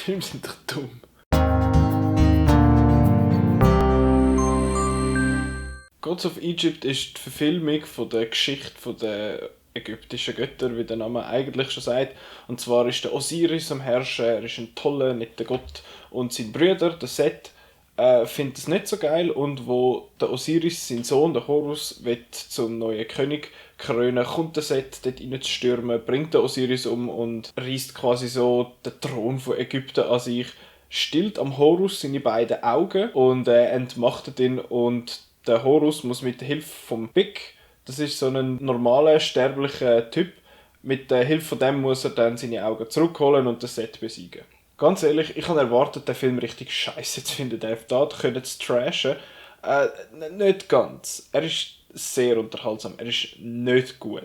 Filme sind doch dumm. Gods of Egypt ist die Verfilmung von der Geschichte der ägyptischen Götter, wie der Name eigentlich schon sagt. Und zwar ist der Osiris am Herrschen, er ist ein toller, netter Gott. Und sein Bruder, der Seth, findet es nicht so geil. Und wo der Osiris, sein Sohn, der Horus, will zum neuen König krönen, kommt der Seth dort rein zu stürmen, bringt den Osiris um und reißt quasi so den Thron von Ägypten an sich, stillt am Horus seine beiden Augen und entmachtet ihn. Und der Horus muss mit der Hilfe vom Big, das ist so ein normaler, sterblicher Typ, mit der Hilfe von dem muss er dann seine Augen zurückholen und das Set besiegen. Ganz ehrlich, ich habe erwartet, den Film richtig scheiße zu finden. Da können sie trashen. Nicht ganz. Er ist sehr unterhaltsam. Er ist nicht gut.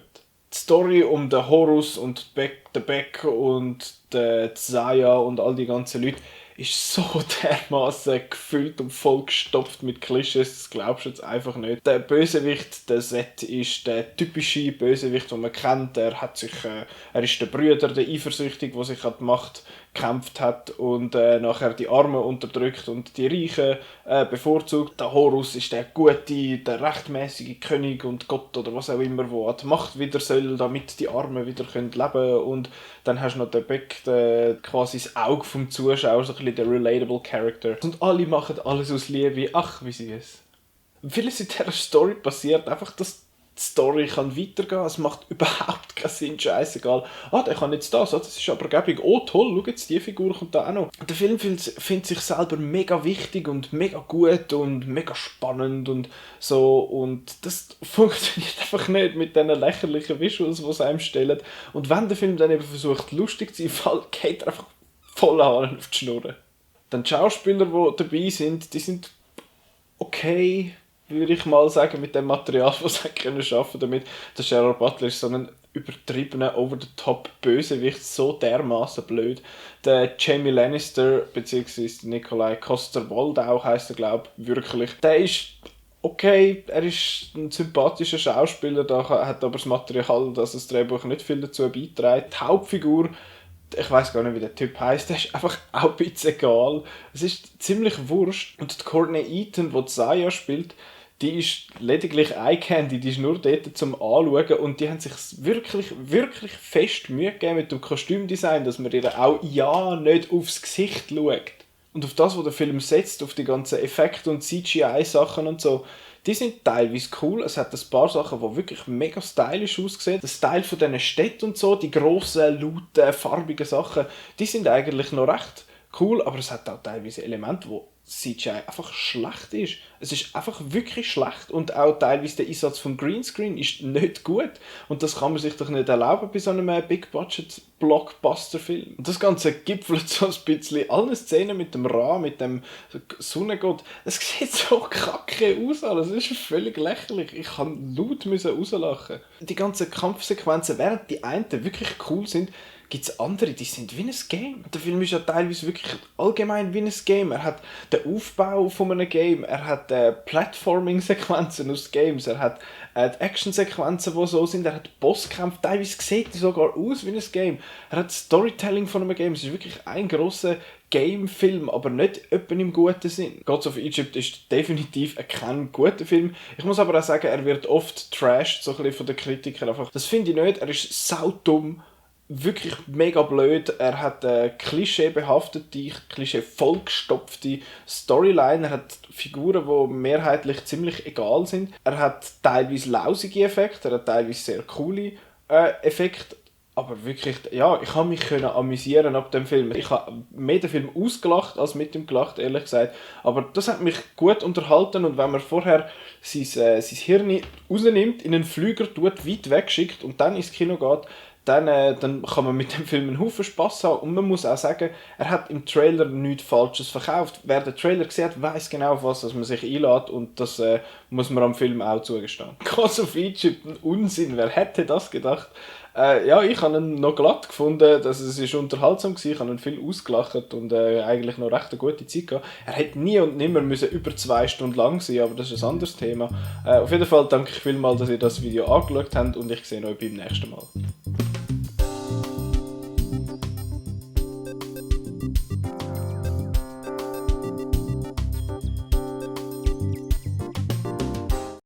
Die Story um den Horus und den Beck und den Zaya und all die ganzen Leute ist so dermaßen gefüllt und vollgestopft mit Klischees, das glaubst du jetzt einfach nicht. Der Bösewicht, der Seth, ist der typische Bösewicht, den man kennt. Er ist der Brüder, der Eifersüchtige, der sich an die Macht gekämpft hat und nachher die Armen unterdrückt und die Reichen bevorzugt. Der Horus ist der gute, der rechtmäßige König und Gott oder was auch immer, der an die Macht wieder soll, damit die Armen wieder leben können. Und dann hast du noch den Beck, quasi das Auge vom Zuschauer, so ein bisschen der relatable Character. Und alle machen alles aus Liebe. Ach, wie süß. Vieles in dieser Story passiert einfach, dass die Story kann weitergehen. Es macht überhaupt keinen Sinn, scheißegal. Der kann jetzt das ist aber gäbig. Oh toll, schau jetzt, die Figur kommt da auch noch. Der Film findet sich selber mega wichtig und mega gut und mega spannend und so. Und das funktioniert einfach nicht mit diesen lächerlichen Visuals, die sie einem stellen. Und wenn der Film dann eben versucht, lustig zu sein, geht er einfach voll an auf die Schnur. Dann die Schauspieler, die dabei sind, die sind okay, würde ich mal sagen, mit dem Material, das sie arbeiten damit. Der Gerard Butler ist so ein übertriebener, over-the-top Bösewicht, so dermaßen blöd. Der Jamie Lannister, beziehungsweise Nikolai Coster-Waldau heisst er, glaube ich, wirklich. Der ist okay, er ist ein sympathischer Schauspieler, da hat aber das Material, dass das Drehbuch nicht viel dazu beiträgt. Die Hauptfigur, ich weiß gar nicht, wie der Typ heisst, der ist einfach auch ein bisschen egal. Es ist ziemlich wurscht. Und die Courtney Eaton, die Zaya spielt, die ist lediglich Eye-Candy, die ist nur dort zum Anschauen und die haben sich wirklich, wirklich fest Mühe gegeben mit dem Kostümdesign, dass man ihr auch ja nicht aufs Gesicht schaut. Und auf das, was der Film setzt, auf die ganzen Effekte und CGI-Sachen und so, die sind teilweise cool. Es hat ein paar Sachen, die wirklich mega stylisch aussehen. Der Style von diesen Städten und so, die grossen, lauten, farbigen Sachen, die sind eigentlich noch recht cool, aber es hat auch teilweise Elemente, wo CGI einfach schlecht ist. Es ist einfach wirklich schlecht und auch teilweise der Einsatz vom Greenscreen ist nicht gut. Und das kann man sich doch nicht erlauben bei so einem Big-Budget-Blockbuster-Film. Und das Ganze gipfelt so ein bisschen alle Szenen mit dem Ra, mit dem Sonnengott. Es sieht so kacke aus alles. Es ist völlig lächerlich. Ich kann laut rauslachen. Die ganzen Kampfsequenzen, während die einen wirklich cool sind, gibt es andere, die sind wie ein Game. Der Film ist ja teilweise wirklich allgemein wie ein Game. Er hat den Aufbau von einem Game, er hat Platforming-Sequenzen aus Games, er hat die Action-Sequenzen, die so sind, er hat Bosskämpfe, teilweise sieht er sogar aus wie ein Game. Er hat Storytelling von einem Game. Es ist wirklich ein grosser Game-Film, aber nicht etwa im guten Sinn. Gods of Egypt ist definitiv kein guter Film. Ich muss aber auch sagen, er wird oft trashed, so ein bisschen von den Kritikern. Einfach. Das finde ich nicht, er ist saudumm. Wirklich mega blöd. Er hat eine klischeebehaftete, klischee-vollgestopfte Storyline. Er hat Figuren, die mehrheitlich ziemlich egal sind. Er hat teilweise lausige Effekte, er hat teilweise sehr coole Effekte. Aber wirklich, ja, ich habe mich amüsieren ab dem Film. Ich habe mehr den Film ausgelacht als mit ihm gelacht, ehrlich gesagt. Aber das hat mich gut unterhalten und wenn man vorher sein Hirn rausnimmt, in einen Flüger tut, weit wegschickt und dann ins Kino geht, dann kann man mit dem Film einen Haufen Spass haben. Und man muss auch sagen, er hat im Trailer nichts Falsches verkauft. Wer den Trailer sieht, weiss genau, auf was man sich einlädt. Und das muss man am Film auch zugestehen. Gods of Egypt, ein Unsinn. Wer hätte das gedacht? Ja, ich habe ihn noch glatt gefunden. Es ist unterhaltsam gewesen. Ich habe ihn viel ausgelacht und eigentlich noch recht eine gute Zeit gehabt. Er hätte nie und nimmer müssen über 2 Stunden lang sein, aber das ist ein anderes Thema. Auf jeden Fall danke ich vielmals, dass ihr das Video angeschaut habt und ich sehe euch beim nächsten Mal.